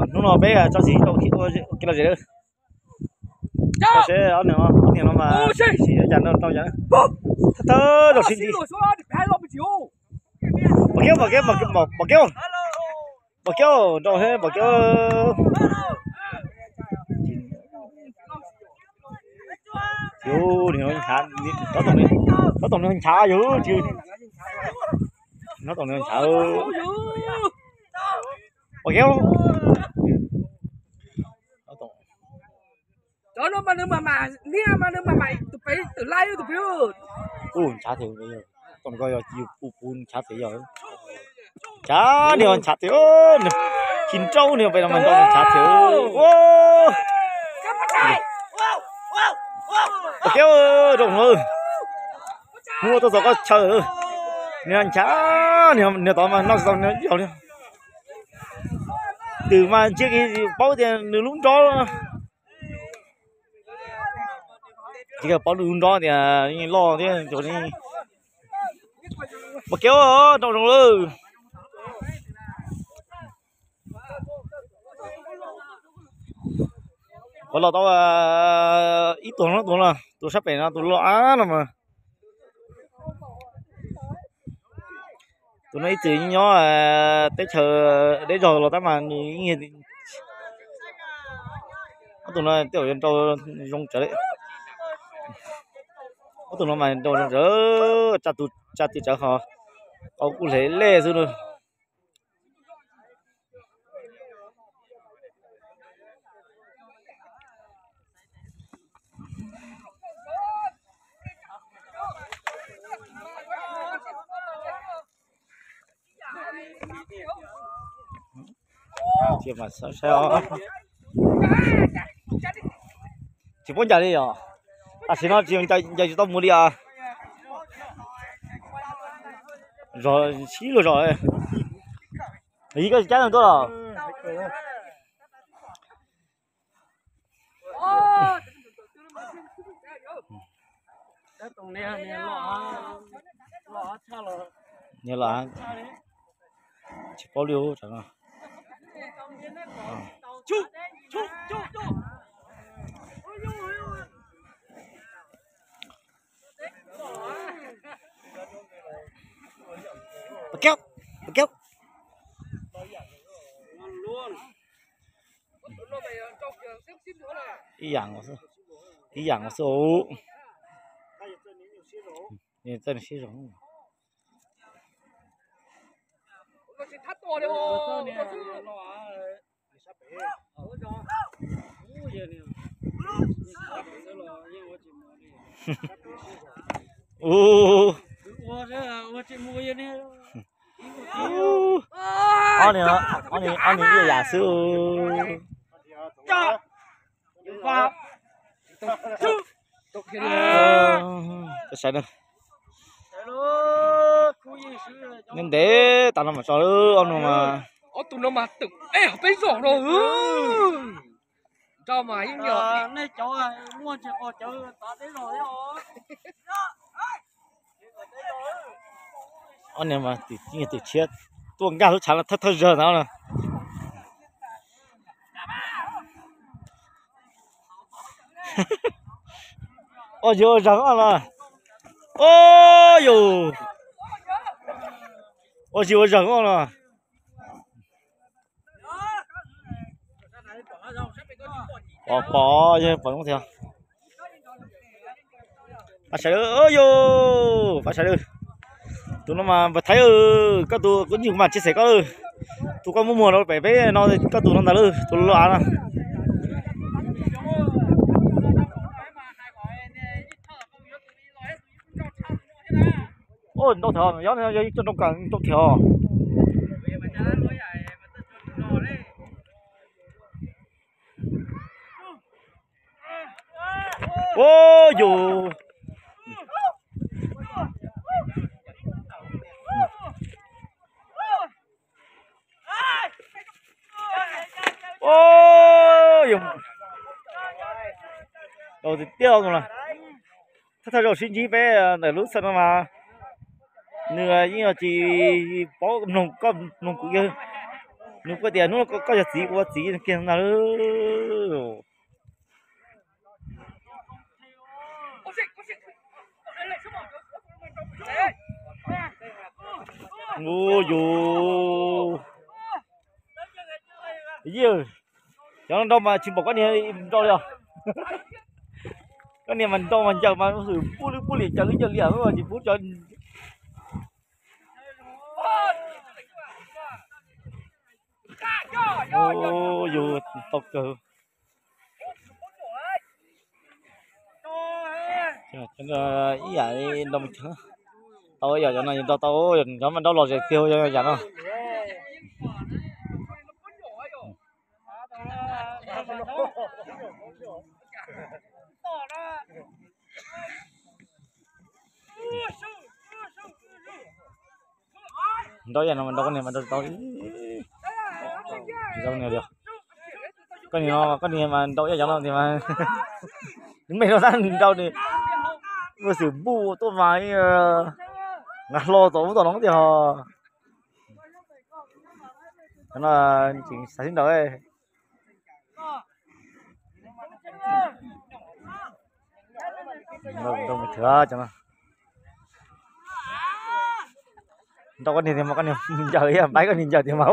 Hnub no peb tso txiv tau ua kev lom zem lawm. Tau seb ob niag no mas tsis yuav cas, tau cas. Thawj thawj rau sib ntsib. Pom kev, pom kev, pom kev, pom kev, pom kev rau he, pom kev. Yus, nyob toom nws nchav yus, nyob toom nws nchav. Pom kev. Ub, nchav tiag, toom ko yog yus pu pu nchav tiag yog. Nchav niag nchav tiag, tsis nrau niag pem no mas nrau nchav tiag. Pom kev rau no, hnub tuaj txog qhov chaw, niag nchav, niag tod mas noj tsis tau ib zaug li. Twb mas ntshe paub tias nws lub nrob, tsis paub nws lub nrob tias yeej loj thiab. Pom kev rau no lawm. Qhov los tau ib tug no, tus no, tus sab pem no, tus loj av no mas. Tus no ib txwm nyob teb chaws deb zog los tab mas nws, ob tug no tej zaum yuav nrau zoo tsawv li. Ob tug no mas nrau zoo tsawv, tsa tus tsa tis tsawv ho, qau kuj hle lej xwb na. Tsis paub ncaws li os. Tam sim no tsis ncaws tsis tau mus li os. Zog sib luag zog. Yig koj tsis cab tuaj los? Niag los tsis paub li. Pab kiab, pab kiab. Ib yam xwb, ib yam xwb. Txawj siab zoo. Ub, ob niag, ob niag ib yam xwb. Ntev ntev tas no mam tso ob nus mas. Ob tug no mas twm peb zog no. Ob niag mas twm tshiab tuaj nkag lub tshav no thawj thawj zaug ntawd na. Ua tsis ua zog os los. Ua yus, ua tsis ua zog os los. Pom, pom, pom zoo thiab. Pab sawv daws, yus, pab sawv daws. Tus no mas npawg Thaib, koj tus kuv nyuj kuv mam tsis xeem koj lawm. Tus koj muaj muag rau pem peb no, koj tus no ntag lawm, tus loj av no. Ntau thiab, yog yog ib co nroo kawm ntau thiab os. Ua yus, ua yus, tau tiag tiag no. Thawj thawj zaug sib ntsib peb ntawm lub xeem no mas nws yeej tsis paub mloog koj mloog kuv kiag. Nws kuj tias hnub no koj yog txiv kuv ua txiv kiag ntag. Ua yus, cov no nrau mas tsis npaum koj niag nrau li os. Koj niag mas nrau mas ncaws mas xwm pub lwb pub liam ncaws lwb ncaws liam tsis pub cov. Yus tau kawg. Ib yam nrau, tau ib yam cov no nrau tau, cov mas nrau lom zem tiag yam no. Nrau ib yam no mas nrau koj niag mas nrau tsis tau. Zoo niag li koj niag no, koj niag mas nrau ib yam cov no tiag mas. Nws me no tab nrau nws ua xwm npuj tuaj mas nqa hlo tom ub tom no tiag ho. Cov no tseem xav sib nraus. Nrau mus thwv cov no. Nrau koj niag tiag mas koj niag ncaws ib yam npaib koj niag ncaws tiag mas.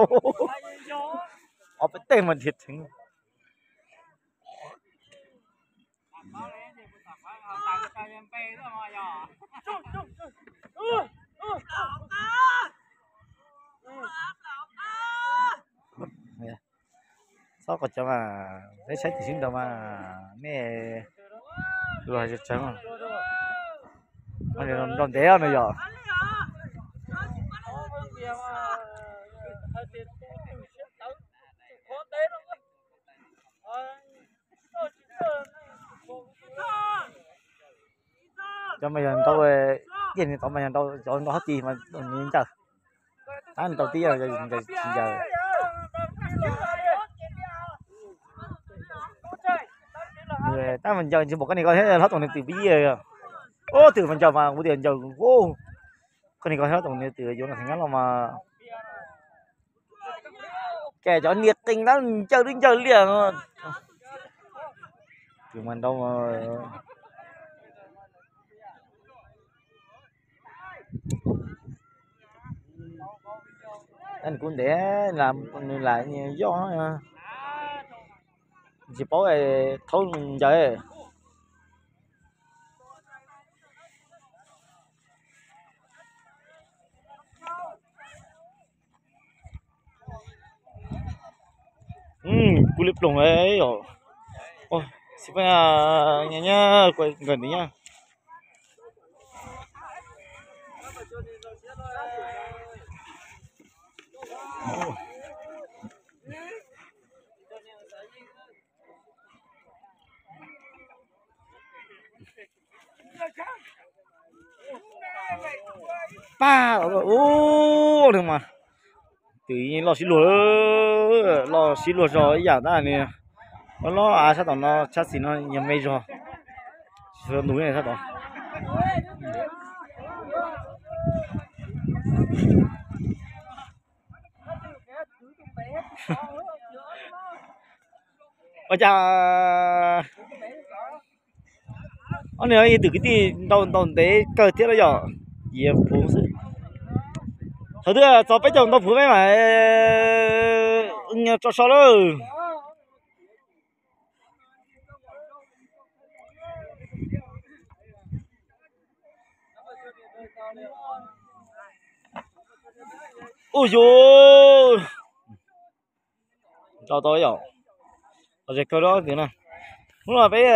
Ob peb teg mas dhia theev. Txhob qhov cov mas saib saib tim sib nraus mas nej luag hais tsawg tsawg. Nrau ntev no yom. Cov mas yog nrau, tiaj ni tod mas yog nrau, cov nrau hab tis mas nws ncaws. Tab nrau tib yam ncaws tsis ncaws. Tab mas ncaws tsis npaum koj niag ko thiab hlob toom niag twm pib yig. Ub, twm mas ncaws mas kuv tias ncaws. Koj niag ko thiab hlob toom niag twm yuav no heev nyab los mas. Ces cov niag qee tab ncaws twb ncaws liaj. Twm mas nrau. Tab nws kuj ntev, nws lam yoj, tsis paub thaub ncaws. Kuj li ploog os. Xib fwb, nyob nyob nkawd ntawd nyob. Pab, ub, mas twm loj sib luag, loj sib luag zog ib yam tab nis. Loj loj av sab tom no, sab xis no yog me zog, tsis tshua ntus sab tod. Ua cas ob niag ib twm kwv tij nrau ntaus ntev kawg thiab los yog yiav phuv xwb. Thaum twg txog peb caug ntaus phuv peb mam tso so lawm. Ub yus, nrau tau yom. Lom zem kawg li twm na. Hnub no peb,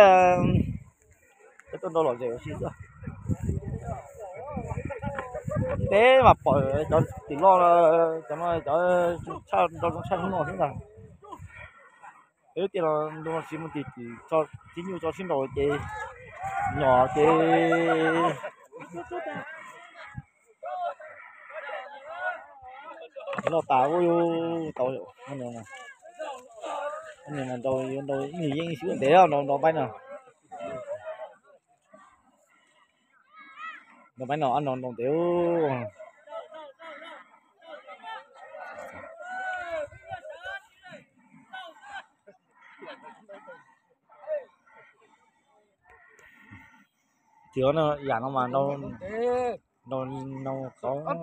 peb tuaj nrau lom zem ua si xwb. Ntev mas pom cov twm loj, cov no cov tshaj nrau zoo tshaj hnub no xwb ntag. Peb lub tiaj no nrau no tsis muaj tis twm txib nyuj tso sib nraus ces nyom ces loj tas ua tau. Nrau, nrau ib nyuag yeej xwb ntev nrau npaib no. Nrau npaib no nrau ntev. tiag no, yam no mas nrau, nrau no tod.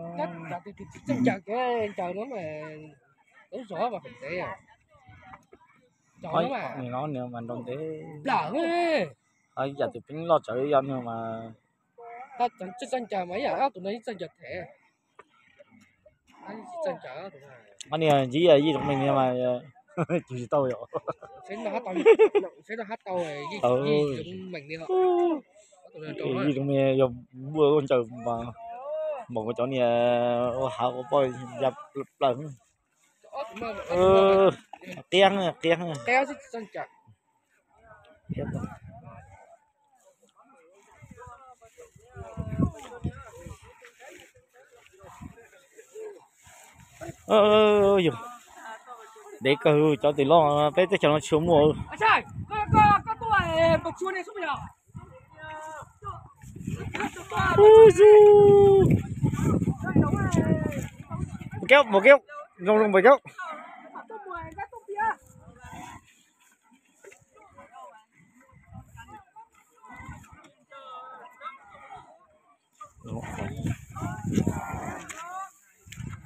Nim no nws mas nrau ntev. Yam tus peb loj tsawv yog nws mas. Ob niag ntsib yij zoov mees niag mas cug tsis tau yom. Yij zoov mees yog npuaj ua ntsaws mas npaum cov niag ua hav ua poj ya plaws. Qiab qiab. Yog ntev kawg, cov twm loj peb teb chaws no tsis muaj. Mus kiab, mus kiab, zoo zoo npaum kiab.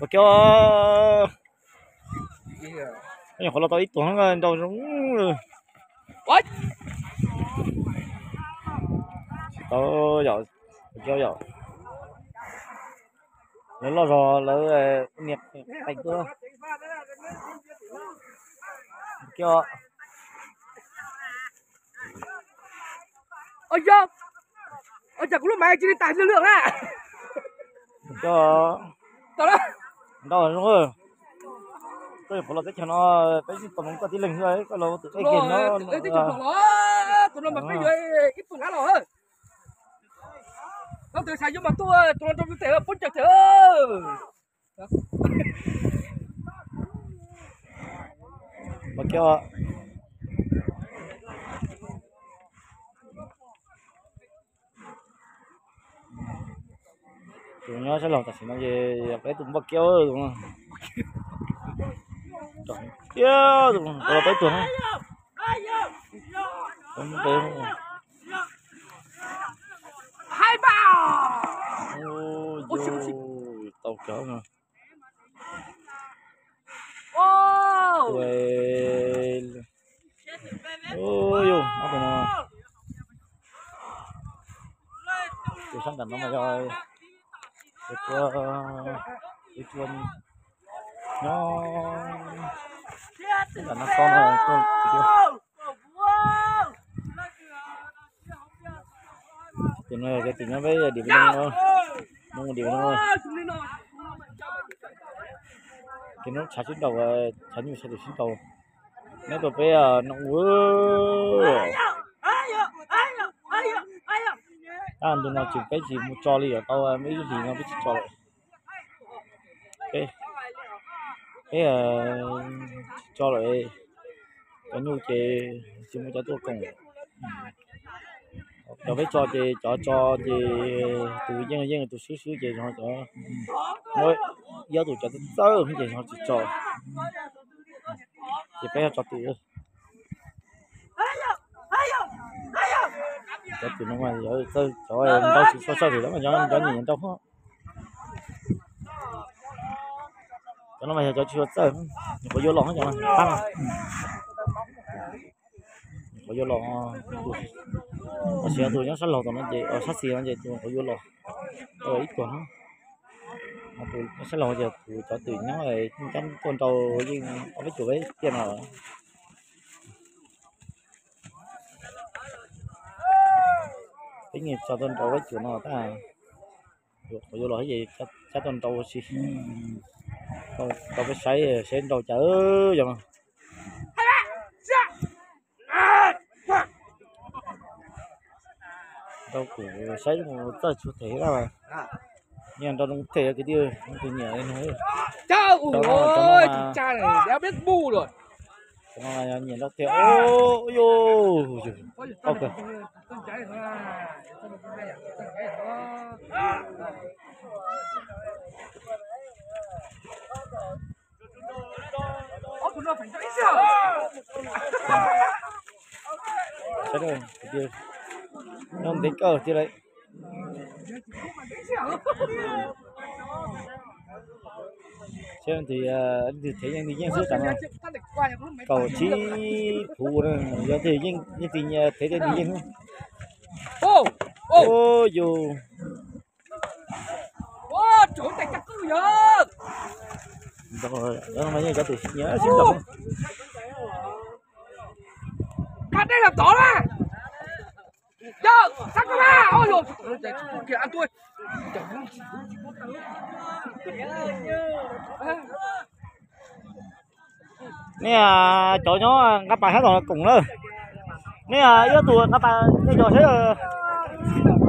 Ua kiab, nyuam qhuav los tau ib tuag nrau zoo. Tsis tau yom, ua kiab yom. Lawv loj zog lawv niag qees tuaj. Kiab. Ua cas kuv lub maiv cia li tas lwj lwj na. Ntau zoo, koj yuav qhuav los teb chaws no, peb tsis tau mloog koj tib leeg xwb, koj los tus qeb kiag no. Tus no mas peb yuav ib pum ab los. Koj tus xav yuav mas tuaj, tus no rau tes poob cawv tes. Ua kiab. Tus nyob sab laug tam sim no ces peb tus npoj kiab tus no. Kiab tus no, peb tuag na. Tau cov no. Yus, ob tug no, tus sab nram no mas yog tus, tus nyob sab nram no so no. Tus no yog cov twm nyob peb dim no, mus dim no. Ces nub tshav sib nraus, tshav nyuj tshav twm sib nraus. Neb tus peb no ua, tab ntu no tsis peb tsis mus tso li, yuav tau ib lub hlis no peb tsis tso lawm. Peb, peb tsis tso lawm, cov nyuj ces tsis muaj cov tuaj koom. Cov peb tso ces cov tso ces tus yeej yeej tus swb swb ces zog cov, muab ib ob tus cov txawj txawj ces zog tsis tso. Ces peb tso twm. Cov twm no mas yog txawj, cov nrau tsis txawj twm los mas cov nyiam nrau. Cov no mas yog cov tsis tshua txawj, nyuam qhuav yuav los cov no, qab no. Nyuam qhuav yuav los, tab sis tus nyob sab laug tom no ces, sab xis no ces tus nyuam qhuav yuav los ib tuag no. Tus nyob sab laug ces tus cov twm nyob cab tuaj nrau yeej ob peb caug peb tiaj no. Peb nyiam tso tuaj nrau peb caug no tab, qhov yuav los ces cab tuaj nrau ua si, rau peb saib saib nrau cas yog. Nrau kuv saib txawj tshua them lawm. Nyiam nrau zoo them kwv tij, tus nyiam li no. Cov no mas nyiam nrau them. Ua yus, tau kawg. Saib, nyob ntev kawg tiag lauj. Seb leej twg, leej twg thev yeej, leej twg yeej xwb tam no. Kaum tsib phuv, yog leej twg yeej, yeej tsis thev leej twg yeej. Ua yus. Cov no mas yeej cov twm sib nyiam sib ntaus. Nej cov nyob nqa pas sab tom koom lawm. Nej ib ob tug nqa pas, nej cov seb,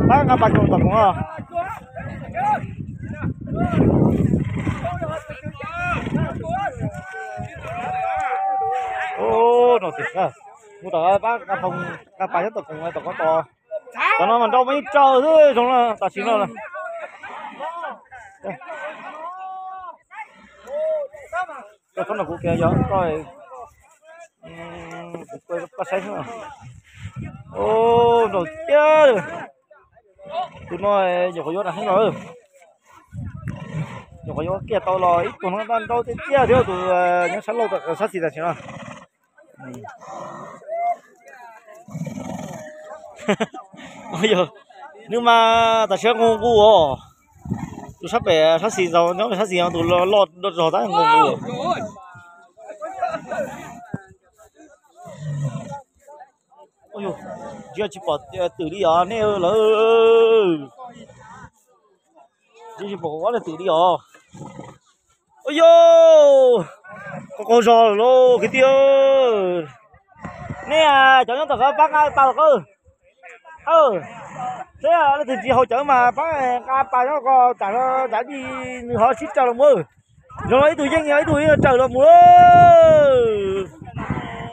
pab nqa pas koom tom koom os. Mus tom pab nqa pas sab tom koom tom ko tos. Cov no mas nrau mas ib raws xwb zoo no tam sim no. Koj txhob nrog kuv kiag, yog koj, kuv koj saib xwb. Nrau tiag. Tus no nyuam qhuav yuav rau heev los. Nyuam qhuav yuav kiag tau los ib tug no nrau tiag tiag thiab tus nyob sab laug sab xis tam sim no. Nws mas tam sim nqus nqus os. Tus sab pem sab xis ntxaus nyob sab xis tus loj zog tab nqus nqus. Ntsia tsis pom twm li os nej lawm. Ntsia tsis pom ob leeg twm li os. Ua yus, qaug qaug zog lawm lauj kwv tij. Nej cov nyob tom qab pab nqa pas los qawb. Seb leej twg tsis haus cawv mas pab nqa pas nyob ko tsam no tsam ib ntsis nws ho sib raws los mus. Zoo no ib tug yeej ib tug yeej raws los mus.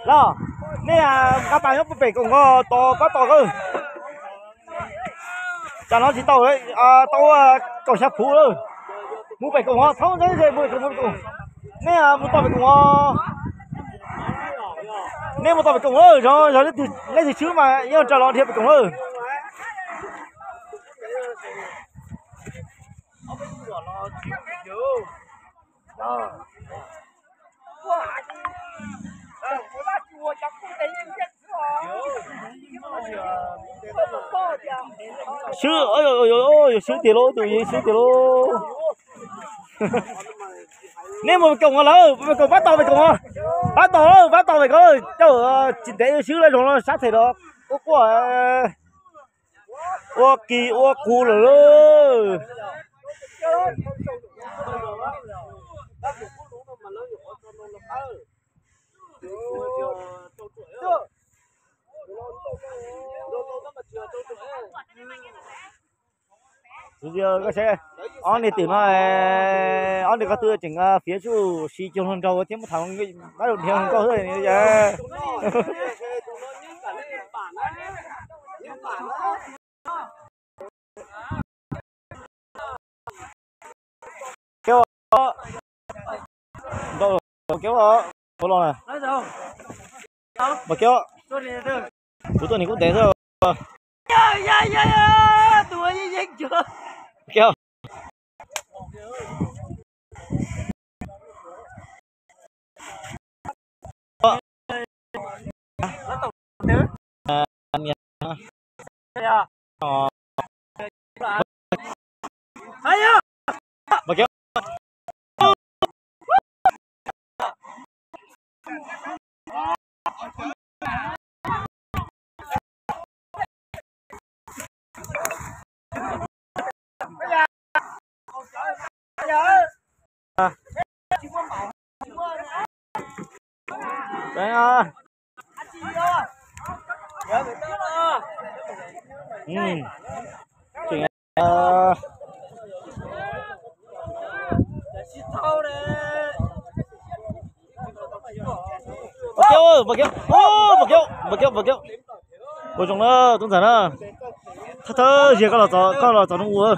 Los, nej nqa pas nyob pem koom ko tos pab tos qawb. Tsam no tsis tau, tau kaum xya phuv lawm. Mus pem koom ho thaub nteb mus pem koom, mus pem koom. Nej mus tau pem koom os. Nej mus tau pem koom lawm, yog leej twg swb mas yeej raws los dhia pem koom lawm. Swb, swb tiag lauj, tus yeej swb tiag lauj. Nej mus pem koom lawm, pem koom pab tos pem koom, pab tos, pab tos pem koom, cauj tsis ntev swb lawm, zoo no sab them los quaj quaj. Ua kis ua qus lawm lauj. Tus koj seb, ob niag twm no, ob niag ko tw tseem fiav tsuj si cuag luag nraug thiab muab tham pab lug dhia nkauj xwb. Npau kev os, los na. Npau kev os. Kuv tuaj nim kuv ntev xwb. Kev os. Npau kev, npau kev, npau kev, npau kev. Ua zoo na tub ntxawm na. Thawj thawj zaug koj los txog, koj los txog nub ua.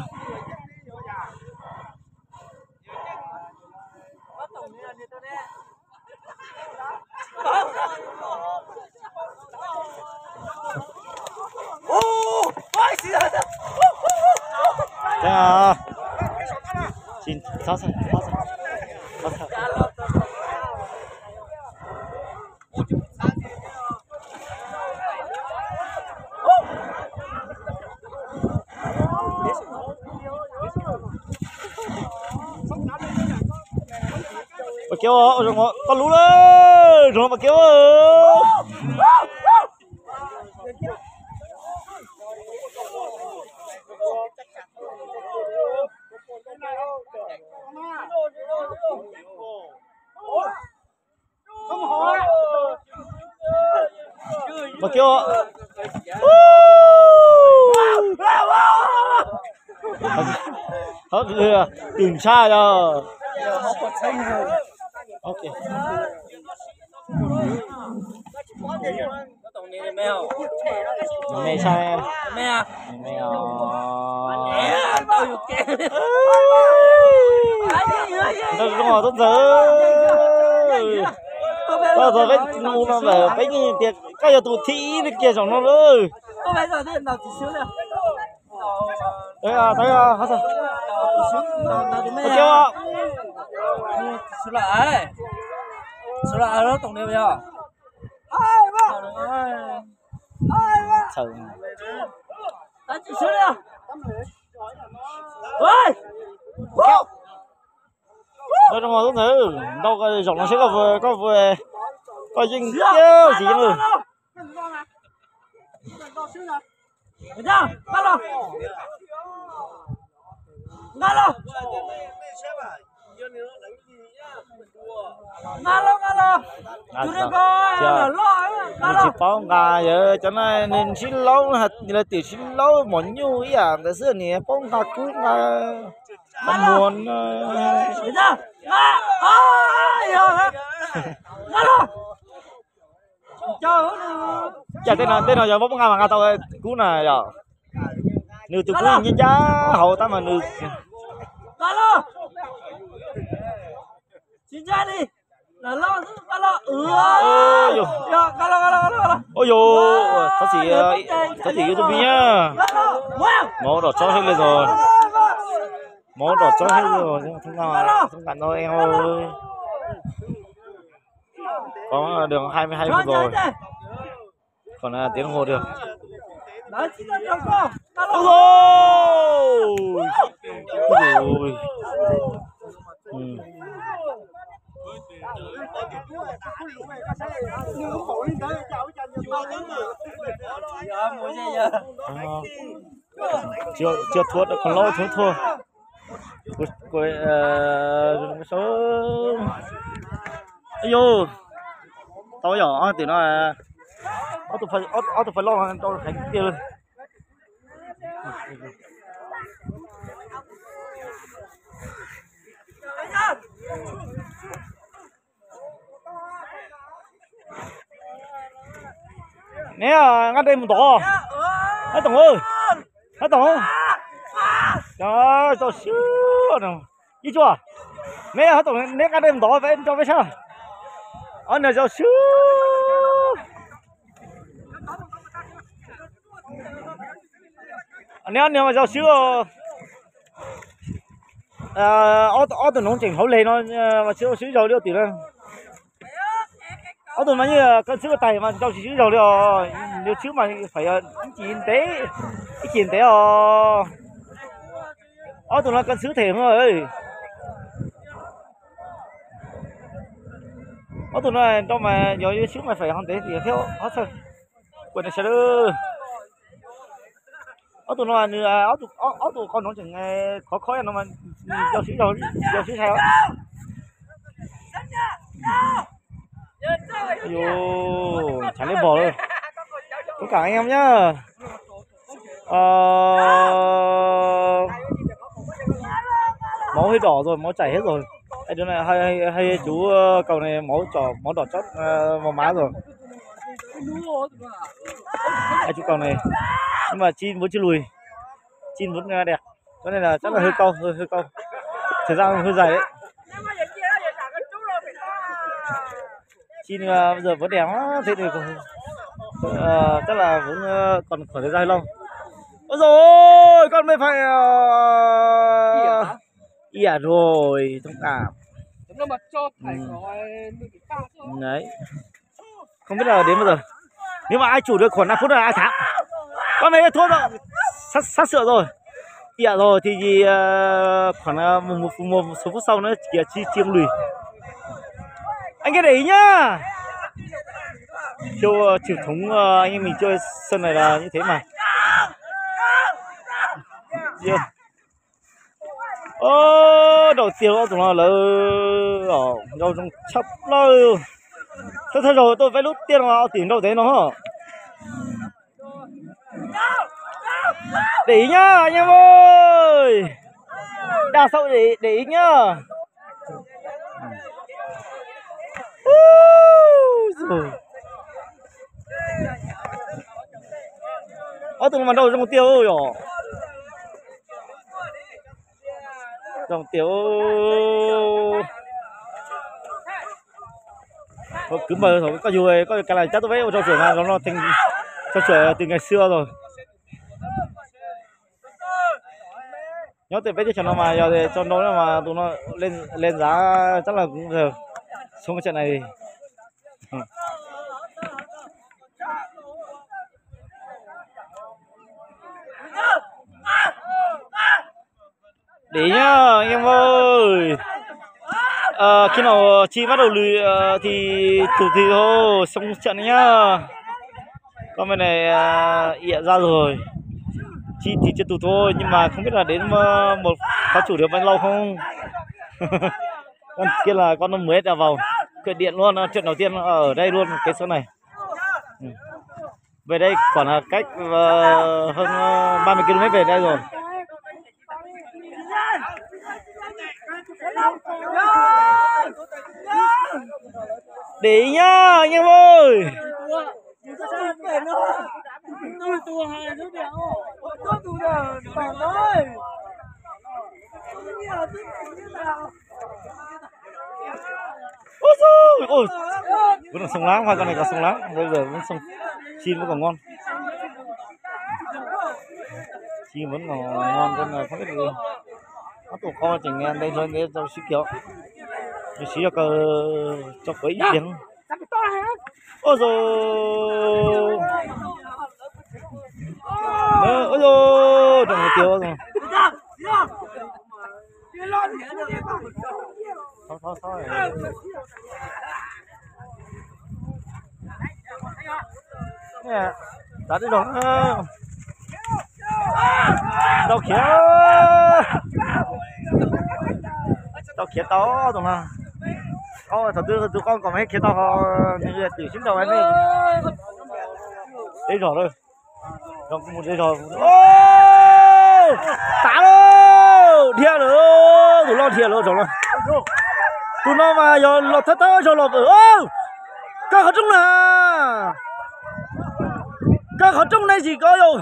Tsis txhob, txhob, txhob. Pas kiv, koj lub lawm, zoo pas kiv. Pas kiv. Twm ntshai os. Me sai. Me os. Nraug zoo tub ntxawg. Koj txog peb mus no lawm peb yeej tias koj yog tus thib ib kiag zaum no lawm. Nraug zoo tub ntxawg, nrau zaum no seb koj, koj, koj yeej tiag tsis yeej. Nws tsis paub nqa, yog cov no nws sib laub, lawv tias sib laub mos nyuj ib yam ntawd xwb, nws paub nqa kub nqa muag. Cas tej no, tej no yog muab nqa mas nqa tau kub na yom. Nws tus kub ncab ncab hauv tab mas nws Ua yus, thov txim, thov txim YouTube na. Mov dom tsob heev li os. Mov dom tsob heev li os, thông cảm cho em thôi. Có đường hai mươi hai vừa rồi. Còn à, tiếng đồng hồ được. Ôi dồi ôi. Ừ. Ờ, chưa, chưa thua được, còn lỗi thua thua. Ui, ui, ờ, số. Ây dồi. Tau yom, ob tug no, ob tug phai, ob, ob tug phai loj no rau heev tiag li. Neb nqa dej mus tod. Hab Toom, hab Toom. Tso swb no. Ib tsuag. Neb hab Toom, neb nqa dej mus tod peb tso peb sab. Ob niag tso swb. Neb ob niag mas tso swb. Ob, ob tug noov tseem hauv leg no mas tsis tau swb zaug li tim no. Ob tug mas yeej koj txhwb ua tais mas tsis tau tsis swb zaug li os. Yus txhwb mas feem ib cim ntev, ib cim ntev os. Ob tug no koj txhwb them no. Ob tug no nrau mas yog yus swb mas feem ho ntev thiab thiab ob txhawj. Kuv na sawv daws, ob tug no nws, ob tug, ob tug qau noov tseem khov kho no mas nws yog swb, yog swb sai. Yus, tshav liab npog lawm. Thông cảm anh em nhá. Máu hết đỏ rồi, máu chảy hết rồi. Hai đứa này, hai, hai, hai chú, ờ, cậu này máu đỏ, máu đỏ chót, ờ, màu má rồi. Hai chú cậu này. Nhưng mà Chin vẫn chưa lùi. Chin vẫn, ờ, đẹp. Cái này là chắc là hơi cau, hơi, hơi cau. Thời gian hơi dài đấy. Chin, ờ, bây giờ vẫn đẹp lắm, thế thì, ờ, chắc là vẫn, ờ, còn khoảng thời gian hơi lâu. Ôi dồi ôi, con mày phải, ờ, ỉa rồi, thông cảm. Đấy. Không biết là đến bao giờ. Nếu mà ai chủ được khoảng năm phút là ai thắng. Con này thua rồi. Sắp, sắp sửa rồi. Ỉa rồi thì gì, ờ, khoảng, ờ, một, một, một số phút sau nữa kìa, chi, chi ông lùi. Anh cứ để ý nhá. Châu, ờ, truyền thống, ờ, anh em mình chơi sân này là như thế mà. Yeah. Ơ, nraum tiag ob tug no lawv, nraum zoov tshaj plaws. Thawj thawj zaug tuaj peb lub tiaj no ob tim nraum ntev no. Để ý nhá anh em ơi. Đằng sau để, để ý nhá. Ui, ob tug no mas nraum zoov tiag yom. Zoov tiag. Kwv Npaws, koj yug, koj yug ka la cab tuaj peb ua rau sawm mas, rau no rau sawm từ ngày xưa rồi. Nyob tej peb teb chaws no mas yog tso nrau mas tus no le ntxav txab lawm, kuv xoo ka tsham na. Để ý nhá anh em ơi. Ờ, khi nào chi bắt đầu lùi, ờ, thì thủ thì thôi, xông trận nhá. Con bên này, à, ỉa ra rồi. Chi thì chưa tụt thôi, nhưng mà không biết là đến, ờ, một pháo thủ được bao lâu không. Con kia là con mới đã vào khởi điện luôn, ờ, trận đầu tiên ở đây luôn, cái số này. Ừ. Về đây khoảng là cách, ờ, hơn, ờ, ba mươi ki lô mét về đây rồi. Để ý nhá, anh em ơi. Ui, ui. Vẫn còn sông láng, hai con này còn sông láng. Bây giờ vẫn sông. Chi vẫn còn ngon. Chi vẫn còn ngon, con này không biết gì. Nó tụ kho chỉnh đen thôi, để cho xíu kiểu. Để xíu cho cờ, cho cờ ít tiếng. Ôi dồi. Ôi dồi, trồng hạt tiêu rồi. Tháo, tháo, tháo. Nè, đá đi rồi. Tau khiav. Tau khiav tau tus no. Ôi, thaum twg tụi con còn mới khiav tau, nws chim sib nraus ne. Deb zog lawm. Mus deb zog. Ôi, tav lawm, dhia lawm, tus loj dhia lawm zaum no. Tus no mas yog los thawj thawj zaug los, kawg qhov rooj na. Kawg qhov rooj ne tsis ko yau.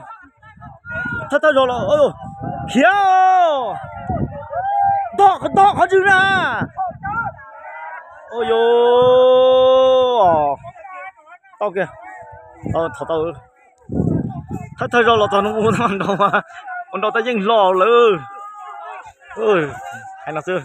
Thawj thawj zaug los, khiav. Tom, tom qhov ntswg na. Ua yau, tau kiag. Thov tau. Thawj thawj zaug los txog no ua nrau, ua nrau tab yeej hlo lawm. Hais no xwb.